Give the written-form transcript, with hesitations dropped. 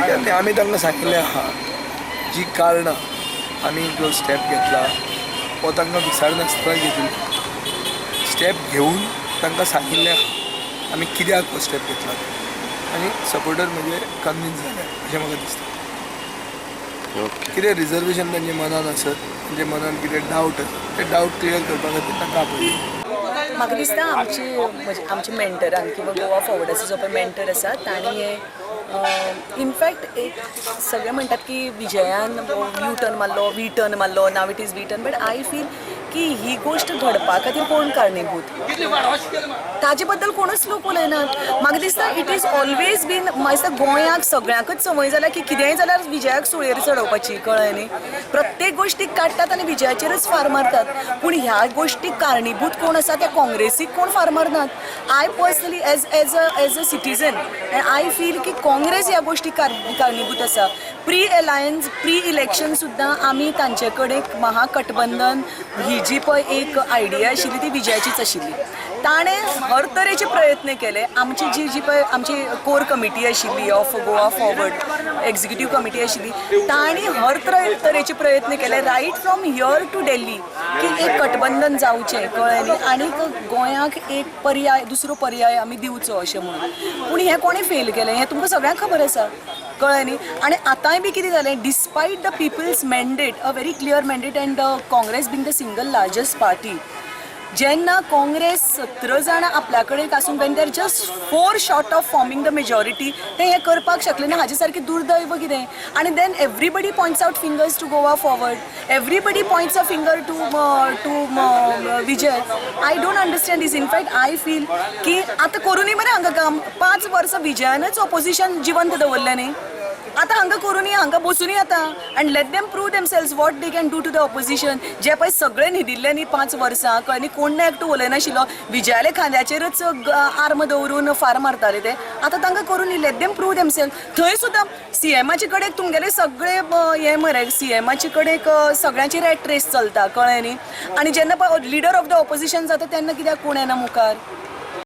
Political न्ही, आमी तांकां सांगिल्लें आहा जी कारणां आमी जो स्टेप घेतला हो तांकां विचारनासतना घेतिल्लो. स्टेप घेवन तांकां सांगिल्लें आहा आमी कित्याक हो स्टेप घेतला आनी सपोर्टर म्हणजे कन्विन्स जाले अशें म्हाका दिसता. ओके. कितें रिजर्वेशन तांच्या मनान आसत, तांच्या मनान कितें डावट आसत, ते डावट क्लियर करपा खातीर तांकां आपयलें. म्हाका दिसता आमची म्हणजे आमच्या मेंटरान किंवा गोवा फॉवर्डाचो जो पळय मेंटर आसा तांणी हे इनफॅक्ट एक सगळे म्हणटात की विजयान यू टर्न मारलो, वी टर्न मारलो, now it is V turn, but I feel की ही गोश्ट घडपा खातीर कोण कारणीभूत ताजे बद्दल कोणूच लोक उलयनात. म्हाका दिसता it is always been, म्हाका दिसता गोंयाक सगळ्यांकच संवय जाल्या की कितेंय जाल्यार विजयाक सुळेर चडोवपाची, कळ्ळें न्ही? प्रत्येक गोश्टीक काडटात आनी विजयाचेरच फार मारतात, पूण ह्या गोश्टीक कारणीभूत कोण आसा त्या काँग्रेसीक कोण फार मारनात. I personally as a citizen I feel की काँग्रेस ह्या गोश्टीक कारणीभूत आसा. प्री एलायन्स, प्री इलेक्शन सुद्दां आमी तांचे कडेन महागठबंधन ही जी पळय एक आयडिया आशिल्ली ती विजयाचीच आशिल्ली. ताणें हर तरेचे प्रयत्न केले. आमची जी जी पळय आमची कोर कमिटी आशिल्ली of Goa forward, executive committee आशिल्ली, तांणी हर तरेचे प्रयत्न केले right from here to Delhi की एक गठबंधन जावचें, कळ्ळें न्ही, आनीक गोंयाक एक पर्याय, दुसरो पर्याय आमी दिवचो अशें म्हणून. पूण हें कोणें फेल केलें हें तुमकां सगळ्यांक खबर आसा, कळ्ळें न्ही? आनी आतांय बी कितें जालें, despite the people's mandate, a very clear mandate, and Congress being the single largest party, जेन्ना काँग्रेस 17 जाणां आपल्या कडेन आसून when they are just four short of forming the majority, ते हें करपाक शकले ना, हाजे सारकें दुर्दैव कितें? आनी then everybody points out fingers to Goa Forward, everybody points a finger to Vijay. I don't understand this. In fact I feel की आतां करुनूय मरे हांगा काम. 5 वर्सां विजयानच ऑपोजिशन जिवंत दवरलें न्ही. आतां हांगा करुनी, हांगा बसुनी आतां and let them prove themselves what they can do to the opposition. जे पळय सगळे न्हिदिल्ले न्ही 5 वर्सां, कळ्ळें न्ही, कोण ना एकटो उलयनाशिल्लो, विजयाले खांद्याचेरच आर्म दवरून फार मारताले ते, आतां तांकां करुनी, let them prove themself. थंय सुद्दां सीएमाचे कडेन तुमगेले सगळे हे मरे, सीएमाचे कडेन सगळ्यांची रॅट रेस चलता, कळ्ळें न्ही? आनी जेन्ना पळय लिडर ऑफ the opposition जाता तेन्ना कित्याक कोण येना मुखार?